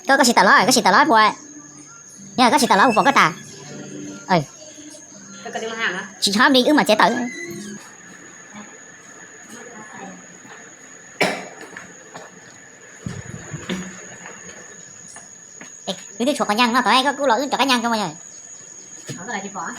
Koj, koj tsis tawm los, koj tsis tawm los puas? Yog koj tsis tawm los kuv pom koj tas. Tsis txhob nti wb mam txiav tawm. Wb twb tshuav qhov nyaaj no tod, koj kuj los wb rov qab nyaaj ko mas yog. Tsis pom.